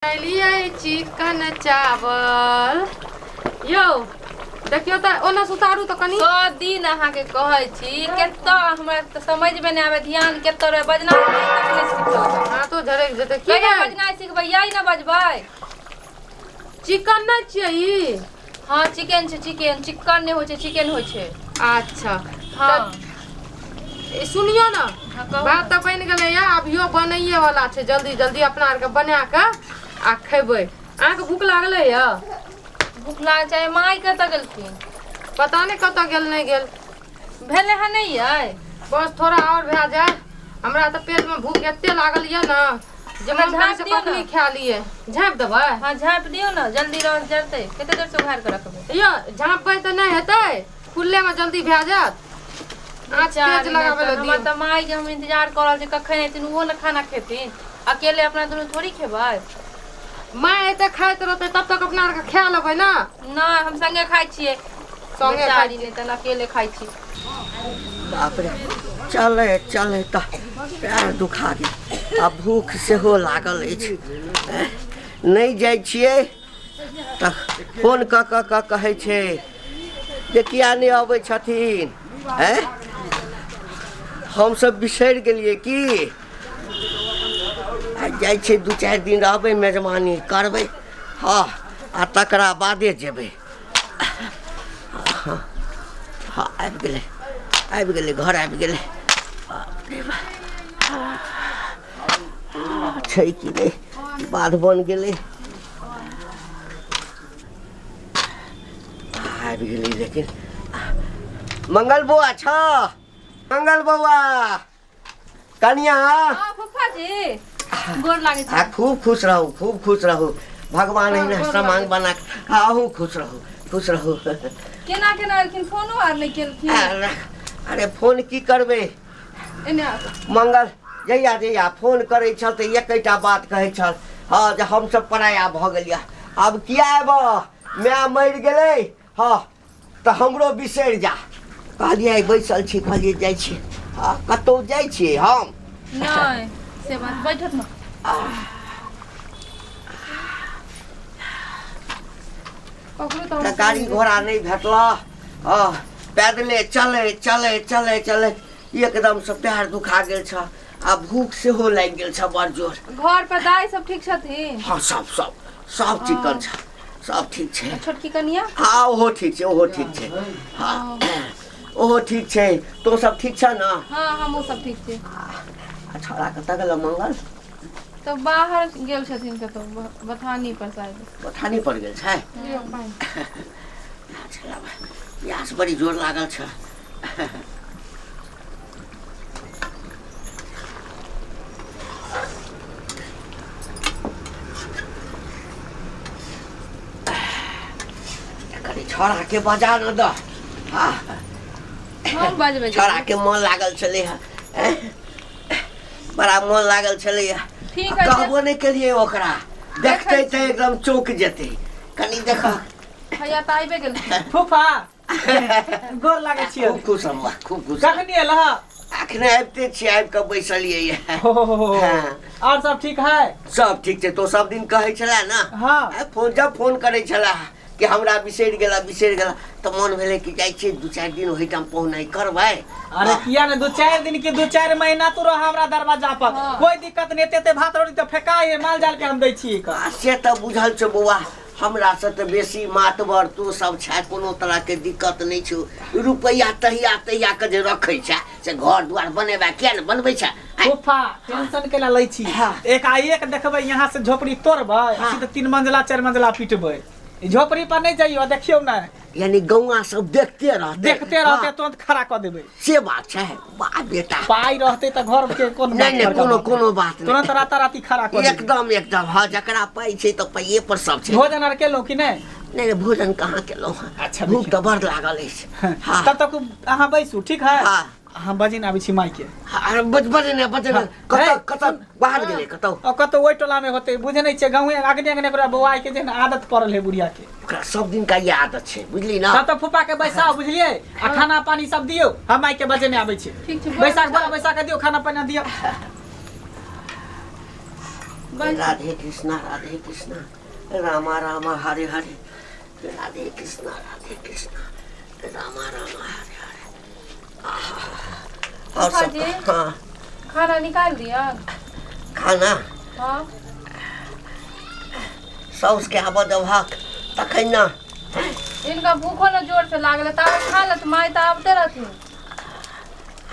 बनेलियै चिकन चावल। यौ देखियौ तऽ ओना सुतारू तऽ कनि। सब दिन अहाँके कहै छी, कतऽ हमरा तऽ समझमे नहि आबै, ध्यान कतऽ रहै, बजनाइ तक नहि सिखल। हाथो झरकि जेतै की। कहिया भेल? बजनाइ सिखबै? यही ने बजबै। चिकन नहि छियै ई? हँ, चिकन छै, चिकन। चिकन नहि होइ छै, चिकन होइ छै। अच्छा। हँ। ई सुनियौ ने। हँ, कहू। भात तऽ बनि गेलैए, अभियो बनैए वाला छै। जल्दी जल्दी अपना आरके बना कऽ आ खेबै। अहाँके भूख लागलै यऽ? भूख लागल छै। माय कतऽ गेलखिन? पता नहि कतऽ गेल, नहि गेल। भेलै हँ नहि यै? बस थोड़ा आओर भए जाय। हमरा तऽ पेटमे भूख एते लागल यऽ ने जे हमरा मन करै झाँपि छै दियौ ने। कखनी खा लिए। झाँपि देबै? हँ, झाँपि दियौ ने, जल्दी रह जरतै। कते देर से उघारि कऽ रखबै? यौ, झाँपबै तऽ नहि हेतै, खुल्लेमे जल्दी भए जायत। आँच तेज बेचारी लगाबै लए नहि, दियौ। हमर तऽ मायके हम इंतजार कऽ रहल छी, कखन एथिन, ओहो ने खाना खेथिन। अकेले अपना दुनू थोड़ी खेबै। माय एते खाइत रहतै तब तक अपना आरके खा लेबै ने। नहि, हम संगे खाइ छियै। संगे खाइ बेचारी नहि तऽ अकेले खाइ छी। बाप रे, चलै चलै तऽ पैर दुखा गेल आ भूख सेहो लागल अछि। नहि जाइ छियै तऽ फोन कऽ कऽ कऽ कहै छै जे किया नहि अबै छथिन। आँय, हमसभ बिसरि गेलियै की? आ जाइ छियै, 2-4 दिन रहबै, मेजबानी करबै, हँ, आ तकरा बादे जेबै। हँ, आबि गेलै, आबि गेलै, घर आबि गेलै। बाप रे बाप, छै कि नहि? बाध बन गेलै, आबि गेलै। लेकिन मंगल बौआ छ? मंगल बौआ, कनिया। हँ फूफा जी, गोर लागै आ छी। खूब खुश रहू, खूब खुश रहू। भगवान हँ, अहिना गोर समांग लागै। बना कऽ। हँ, अहूँ खुश रहू, खुश रहू। केना केना एलखिन? फोनो आर नहि केलखिन। अरे अरे, फोन की करबै? एने आबू। मंगल जहिया जहिया फोन करै छल तऽ एकेटा बात कहै छल, हँ, जे हमसभ पराया भऽ गेलियै, आब किया एबह, माय मरि गेलै, हँ, तऽ हमरो बिसरि जा। कहलियै आइ बैसल छी, कहलियै जाइ छी। हँ, कतहु जाइ छियै हम? नहि, से बात, बैठत ने। ककरो तऽ हम तऽ गाड़ी घोड़ा नहि भेटल, हँ, पैदले चलै चलै चलै चलै एकदमसँ पैर दुखा गेल छ आ भूख सेहो लागि गेल छ बड़ जोर। घर पर दाइ सब ठीक छथिन? हँ, सब सब सब चिकन छ, सब ठीक छै। आ छोटकी कनिया? हँ, ओहो ठीक छै, ओहो ठीक छै। हँ, ओहो ठीक छै। तोँ सब ठीक छ ने? हँ, हमहूँ सब ठीक छी। आ छौड़ा कतऽ गेल मंगल? तऽ बाहर गेल छथिन कतहु, बथानी पर शायद। बथानी पर गेल छै। लियौ पानि। अच्छा, प्यास बड़ी जोर लागल छ। कनि छौड़ाके बजा न दह। हम बजबै। छौड़ाके मन लागल छलै हँ, बड़ा मन लागल छलै। ठीक है। कहबो नहि केलियै ओकरा, देखतै तऽ एकदम चौंक जेतै। कनि देख। भैया तऽ आबि गेलखिन। फूफा, गोर लागै छियै। खूब खुश रहू, खूब खुश। कखनी एल हँ? अखने आबिते छियै, आबि कऽ बैसलियै ये। हो हो हो हो। हाँ। और सब ठीक है? सब ठीक छै। तो सब दिन कहै छला ने। हाँ। आ, फोन जब फोन करै छला कि हमरा बिसरि गेला, बिसरि गेला, तऽ मन भेलै कि जाइ छियै, 2-4 दिन ओहिठाम पहुनाइ करबै। अरे किया ने 2-4 दिन के, 2-4 महीना तू रह हमरा दरवाजा पर। हाँ। कोई दिक्कत नहीं। एते एते भात रोटी तऽ फेकाइ है, माल जाल के हम दै छियै आ से तऽ बुझल छौ बौआ, हमरासँ तऽ बेसी मातबर तू सब छै। कोनो तरहके दिक्कत नहि छौ। रुपैआ तहिया तहिया के जे रखै छै से घर दुआर बनेबा किया ने बनबै छै? आँय, फूफा, टेंशन केला लै छी? हाँ। एकाएक देखबै, यहाँ से झोपड़ी तोड़बै, हाँ। सीधे 3 मंजिला 4 मंजिला पिटबै। ई झोपड़ी पर नहीं जाइयो, देखियौ ना। यानी गौआ सब देखते रहते। देखते रहते। हाँ, तुरंत खड़ा कऽ देबै। से बात छै, वाह बेटा। पाई रहते तऽ घर के कोन नहि बात नहि, बड़का कोनो बात। कोनो बात नहि। तुरंत राताराती खड़ा कऽ देबै। एकदम एकदम, हँ, जकरा पाइ छै तऽ पाइए पर सब छै। भोजन आर केलहुँ कि नहि? नहि नहि, भोजन कहाँ केलहुँ हँ। अच्छा, भूख देखियौ। तऽ बड़ लागल अछि। हाँ। तब तक अहाँ बैसू, ठीक है? हाँ। हम बजिन आबै छी माय के। अरे बज बजे ने, बजे ने। हाँ। कतऽ? हे, कतऽ बाहर गेलै कतौ? और कतौ ओहि टोला में होते, बुझे नहीं छियै, गाँवे अगने अगने ओकरा बौआइ के जे ने आदत पड़ल है बुढ़िया के। ओकरा सब दिन का ये आदत छै, बुझली ना। तब तऽ फूफा के बैसाउ, बुझलियै? आ खाना पानी सब दियौ। हम माय के बजेने आबै छी। ठीक छै। बैसा के, बैसा के दियौ, खाना पानी दियौ। राधे कृष्णा राधे कृष्णा रामा रामा हरे हरे, राधे कृष्णा राधे कृष्णा रामा रामा हरे हरे। आहा, और सब जी? हाँ खाना निकाल दिया। खाना हाँ साउस के आबऽ देबहक तखन ना। इनका भूखो न जोर से लागल ताबे खा लत, माय तऽ आबते रहथिन।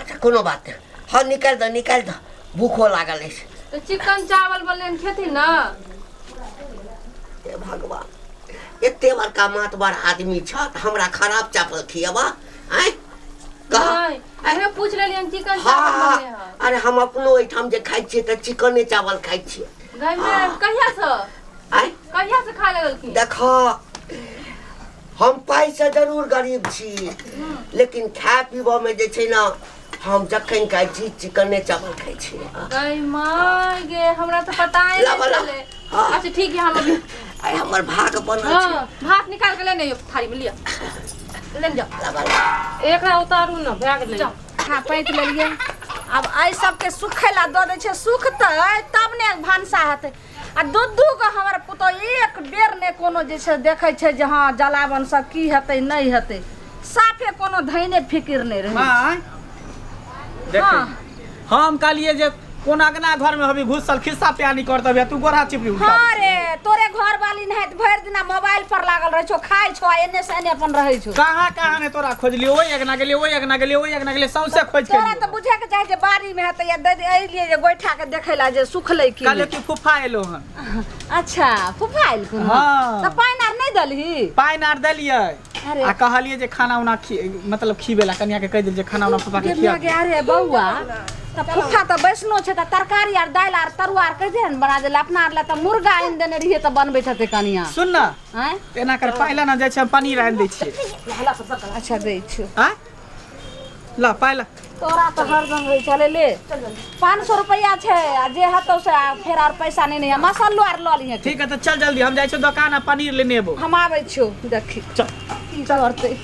अच्छा कोनो बात नहीं, हाँ निकाल दो निकाल दो, भूखो लागल अछि। तो चिकन चावल बनले खेथिन ना। हे भगवान, एते बड़का मातबर आदमी छ त हमरा खराब चावल खियबा? आँय कह। नहीं, अरे पूछ लेलियन चिकन चावल हाँ बनले हँ। अरे हम अपनो एहिठाम जे खाइ छियै तऽ चिकने चावल खाइ छियै। घर में कहिया से? आँय कहिया से खाए लगलखिन? देख, हम पाइ से जरूर गरीब छी, लेकिन खाय पीबऽ में जे छै ना, हम जखन खाइ छी चिकने चावल खाइ छी। गई माय गे, हमरा तऽ पता ही लाबऽ, नहीं लाबऽ। चले। हाँ। अच्छा ठीक है, हम अभी आइ हमर भाग बनल छै। हाँ, भात निकाल के लेने आइयो, थारी में लिया लेने जाओ। लाबऽ, लाबऽ। एकरा उतारू ने, भए गेलै। जाओ। हाँ पैंत लेलियै। आब एहि सबके सुखै ला दऽ दै छै, सुखतै तब ने भनसा हेतै। आ दू दू गो हमर पुतोहु एक बेर ने कोनो जे छै देखै छै जे हँ जलावन सब की हेतै नहि हेतै, साफे कोनो धैने फिकिर नहि रहै। माय देखी, हाँ। हम कहलिए जे कोन अगना घर में हबी घुसल खिस्सा प्यानी करतबे, तू गोरा चिपड़ी उठा। हाँ रे, तोरे घर वाली नहाइत भरि दिना मोबाइल पर लागल रहै छौ, खाइ छौ आ एने से एने अपन रहै छौ। कहाँ कहाँ ने तोरा खोजलियो, ओहि अगना गेलियो, ओहि अगना गेलियो, ओहि अगना गेलियो, सौंसे खोज के तोरा तऽ बुझे के चाही जे बाड़ी में हेतै या दे एलियै जे गोइठा के देखै ला जे सुखलै की। कहलियो कि फूफा एलो हन। अच्छा फूफा एलखुन? हाँ। तऽ पानि आर नहि देलही? पानि आर देलियै अरे। आ कहलियै जे खाना उना मतलब खिबे ला, कनिया के कहि देल जे खाना उना फूफा के खिया। गे अरे बौआ, तऽ फूफा तऽ बैसनो छै तऽ तरकारी आर दालि आर तरुआ आर कहि दे ने बना देला। अपना आर ला तऽ मुर्गा आनि देने रहियै तऽ बनबै हेतै कनिया। सुन ना, आँय? एना कर पाइला ना जाइ छै, हम पनीर आनि दै छियै। अच्छा दै छियौ। आँय? ला पाइला। तोरा तऽ हरदम रहै छलै। ले 500 रुपैआ छै आ जे हेतौ से आ फेर आर पैसा नहि नहि मसल्लो आर लऽ लिहे। ठीक है तऽ चल जल्दी, हम जाइ छियौ दोकान आ पनीर लेने एबौ। हम आबै छियौ, देखी चल की करतै।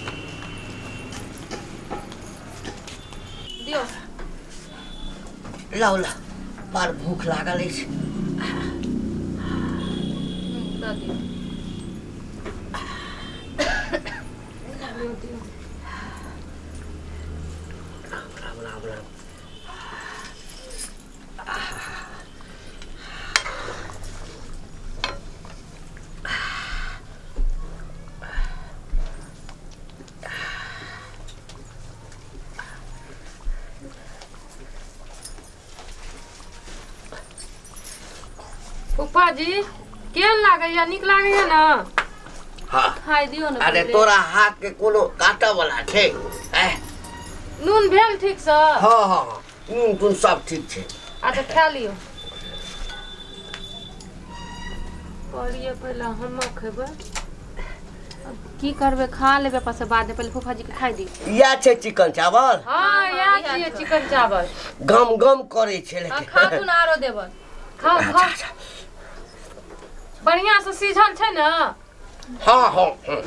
दियौ। लाउ ला, बड़ भूख लागल अछि। दऽ दियौ। राम राम राम राम। फूफा जी केहन लागैया? नीक लागैया ना? हाँ। खाइ दियौ ने अरे पहिले। तोरा हाथ के कोनो काटऽ वाला छै? नून भेल ठीक से? हाँ हाँ हाँ, नून तून सब ठीक छै। अच्छा खा लियौ। कहलियै पहिले हम खेबै। की करबै, खा लेबै अपन से बाद में, पहिले फूफा जी के खाइ दियौ। इएह छै चिकन चावल? हाँ इएह छियै चिकन चावल। गम गम करै छै हाँ, लेकिन। खाथुन आरो देबन। खाओ खाओ, बढ़िया से सीझल छै ने? हाँ हाँ हाँ।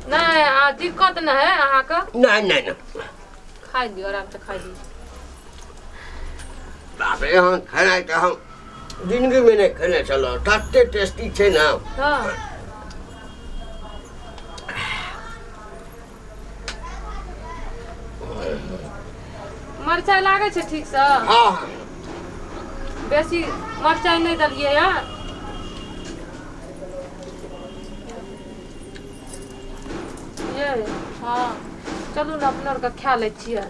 नहीं आ दिक्कत नहीं है अहाँके? नहीं नहीं नहीं। खाइ दियौ, आराम से खाइ दियौ। बाप रे, एहन खेनाइ तऽ हम जिंदगी में नहीं खेने छलहुँ, तते टेस्टी छै ने। हाँ। मरचाइ लागै छै ठीक से? हाँ। बेसी मरचाइ नहि देलियै या? ये हाँ चलू ने अपना आरके खा लै छियै।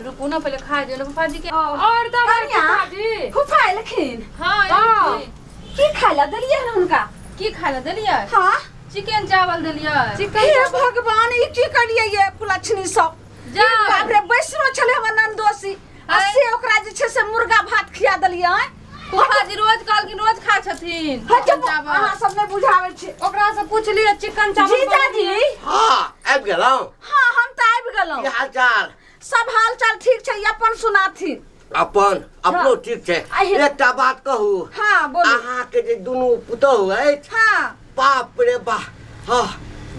रुकू ना, पहिले खाइ दियौ ने फूफा जी के। और देबै कनिया? फूफा जी? फूफा एलखिन? हाँ हाँ। एलखिन। की खाइ ला देलियै हन हुनका? की खाइ ला देलियै? हाँ चिकन चावल देलियै। चिकन हे चावल। भगवान, ई की करियै ये कुलक्षणी सब? जा। बाप रे, बैसनो छलै हमर ननदोसी आ आँय? से ओकरा जे छै से मुर्गा भात खिया देलियै। आँय? फूफा जी रोज कहलखिन रोज खाइ छथिन हट, चिकन चावल। अहाँ सब नहि बुझाबै छी। ओकरा से पुछलियै चिकन चावल। जीजाजी। हाँ आबि गेलहुँ? हाँ हम तऽ आबि गेलहुँ। की हाल चाल? सब हाल चाल ठीक छै, अपन सुनाथिन। अपन अपनो ठीक छै। एकटा बात कहू? हाँ बोलू। अहाँके जे दुनू पुतोहु अछि, हाँ बाप रे बाह, हाँ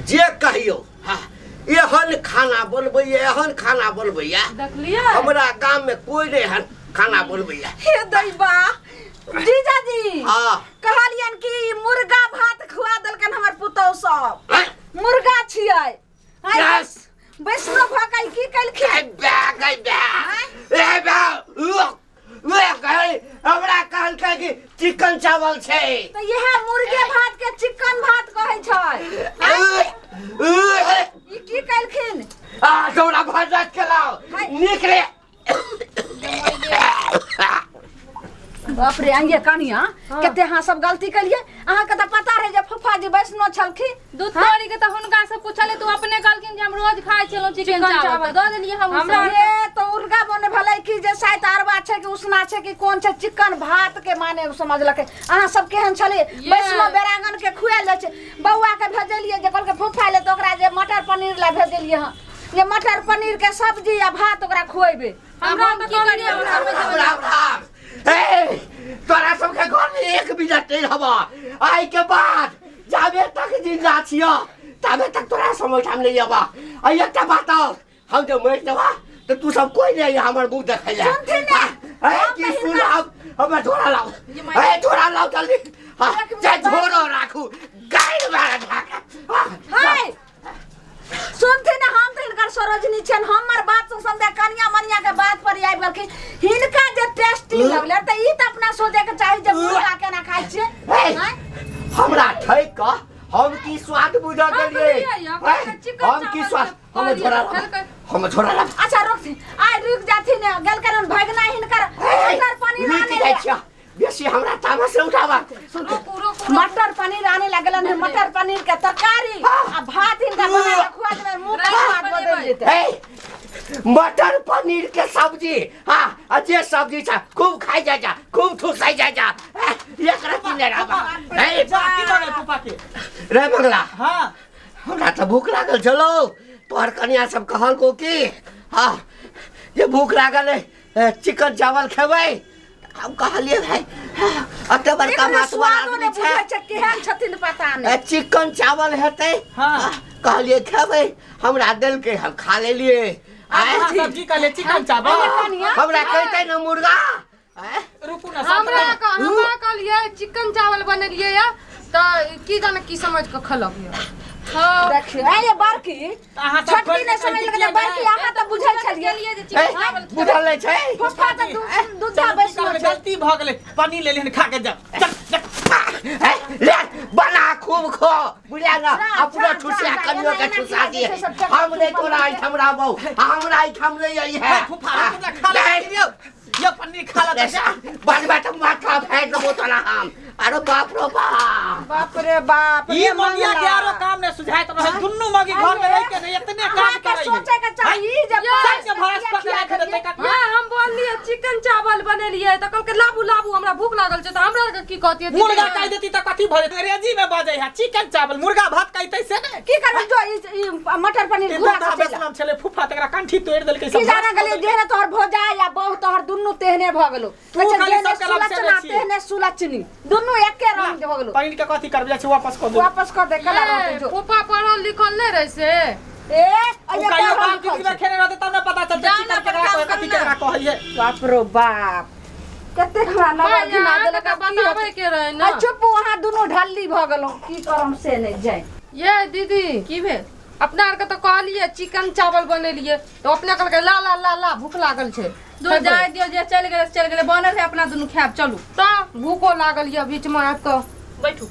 जे कहियौ, हाँ एहन खाना बनबैया, एहन खाना बनबैया, देखलियै हमरा गाम में कोई नहीं एहन खाना बनबैया। हे दैबा, जीजाजी हाँ। कहलियन कि ई मुर्गा भात खुआ देलकन हमर पुतोह सब मुर्गा छियै आँय, Yes. वैष्णव भऽ कऽ ई की केलखिन हमरा कहलकै कि चिकन चावल छै तऽ इएह मुर्गे भात के चिकन भात कहै छै ई की केलखिन आ तोरा भात खेलाओ नीक रे बाप रे अंगे कनिया कते अहाँ सब गलती केलिए अहाँ के तऽ पता रहे जे फूफा जी वैष्णव छलखिन दूध तोरी के तऽ हुनका से पूछले तू अपने कहलखिन जे हम रोज खाइ छलहुँ चिकन चावल तऽ दऽ देलियै हम हमरा ये तो उर्गा बने भले कि जे शायद अरवा छै कि उसना छै कि कोन छै चिकन भात के माने समझलकै अहाँ सब केहन छलिए वैष्णव बेरांगन के खुआयल जाइ छै बौआ के भेजलिए जे कहलकै फूफा ले तऽ ओकरा जे मटर पनीर ला भेजलिए हँ जे मटर पनीर के सब्जी आ भात ओकरा खुएबे हमरा हम की करियै हमरा समझ राम राम राम ए तोरा सबके घर में एक मिनट नहीं रहब आइ के बाद जाबे तक जिंदा छियो ताबे तक तोरा सब ओहिठाम नहीं अबा आ एकटा बात और हम जे मरि जेबा तऽ तू सब कोई नहीं हमर मुंह देखै ला सुनथिन ने। ए की सुन हम हमर झोरा लाओ ए झोरा लाओ जल्दी हाँ, जे झोरो राखू गाय मारा ढाका हाँ, हाय सुनथिन हम तऽ हिनकर सरोजनी छियनि हमर बात से संदेह कनिया मनिया के बात पर आबि गेलखिन हिनका जे टेस्टी लगलै तऽ ई तऽ अपना सोचे के चाही जे मुर्गा केना खाइ छियै ए, आँय? हमरा ठकि कऽ हम की स्वाद बुझऽ गेलियै बुझलियै, ए, चिकन हम की चावल स्वाद के हम झोरा लाओ खेलकै। हम झोरा लाओ अच्छा रुकथिन आइ रुकि जाथिन गेलखिन भगना हिनकर मटर पनीर रुकि आनै जाइ लए। छियह बेसी हमरा तामस नहि उठाबा रोकू रोकू मटर पनीर आने लगलन है मटर पनीर के तरकारी आ भात हिनका बना के खुआ देबै मुंह के स्वाद बदलि जेतै ए मटर पनीर के सब्जी हाँ आ जे सब्जी छ खूब खाइ जा जा खूब ठुसाइ जा जा ए, एकरा की नहि रहबा ए जा की भऽ गेल फूफा के रे बंगला हाँ हमरा तऽ भूख लागल छलो तोहर कनिया सब कहलको की हाँ जे भूख लागल है चिकन चावल खेबै हम कहलिए भाई अते बड़का एकरा मातबर स्वादो आदमी नहि छै बुझै छै केहन छथिन पता नहि ए, चिकन चावल हेतै हाँ। कहलिए खेबै हमरा देलकै हम खा लेलिए आँय? अहाँ सब्जी कहले चिकन चावल कनिया हमरा कहतै ने मुर्गा आँय? रुकू ना हमरा हमरा कहलिए चिकन चावल बनेलिए या तऽ की जाने की समझ के खलक या हाँ देखियौ अरे बड़की अहाँ सब छोटकी खोलि नहि कऽ समझ कहै लगलै बड़की छियै अहाँ तऽ बुझै छलियै जे ए, चिकन चावल बुझल नहि छै फुफा तऽ दूधा चलू, की बैसलो करबै, छै गलती भऽ गेलै पनीर लेलियै खा के जा चल चल ए, ले बना खूब खो बुझलियै ने जा, अपनो जा, ठुसिया जा, कनियो एना के एना ठुसा किया दिए जे छै सब हम नहि तोरा एहिठाम रहबौ हमरा एहिठाम नहि अइहे फुफा रुकू ना खा ले नहीं, यो पनीर खा ले ऐसा बनबे तऽ माथा फाड़ि देबो तोरा हम अरे बाप रो बाप बाप रे बाप ई रे मगिया के मंगला। आरो काम ने सुझाइत रहे दुन्नू मगी घर में रह के ने इतने काम अहाँके करै सोचे के चाही जे सबके भरस पकड़ राखि देतै कतना या हम बोललिए चिकन चावल बनेलिए तऽ कहलकै लाबू लाबू हमरा भूख लागल छै तऽ हमरा आरके की कहतियै दीदी? मुर्गा कहि देती तऽ कथी भऽ जेतै अंग्रेजी में बजै है चिकन चावल मुर्गा भात कहितै से ने की करबै जो ई मटर पनीर ई घुरा दूधा के चलि आ। बेसनम छलै फुफा तकरा कंठी तोड़ि देलकै की जाना गेलियै जेहने तोहर भौजाइ आ बहु तोहर दुन्नू तेहने भऽ गेलो तू खाली जेहने सबके लपसेने सुलक्षणा छियै। तेहने सुलक्षणी दुन्नू एके रंग के भऽ गेलो पनीर के कथी करबै जाइ छी वापस कऽ देबै वापस कर दे कला ए, रहतै जो फूफा पढ़ल लिखल नहि रहै से ए ओ अइये कहियो पढ़ल बाप लिखल दीदी में छै। खेने रहतै तब ने पता चलतै जाउ चिकन ने, केकरा काम कहै कथी करू ने। केकरा कहै है बाप रो बाप कतेक हमरा नबर घिना अहाँके देलक तऽ आब की बताबै हेतै? के रहै ने आ चुप अहाँ दुनू ढल्ली भऽ गेलहुँ की करम से नहि जाय ये दीदी की भेल अपना आरके तऽ कहलियै चिकन चावल बनेलियै तऽ अपने कहलकै ला ला ला ला भूख लागल छै दू जाय दियौ जे चलि गेलै से चलि गेलै बनल है अपना दुनू खायब चलू तऽ भूखो लागल यऽ बीचमे आबि कऽ बैठू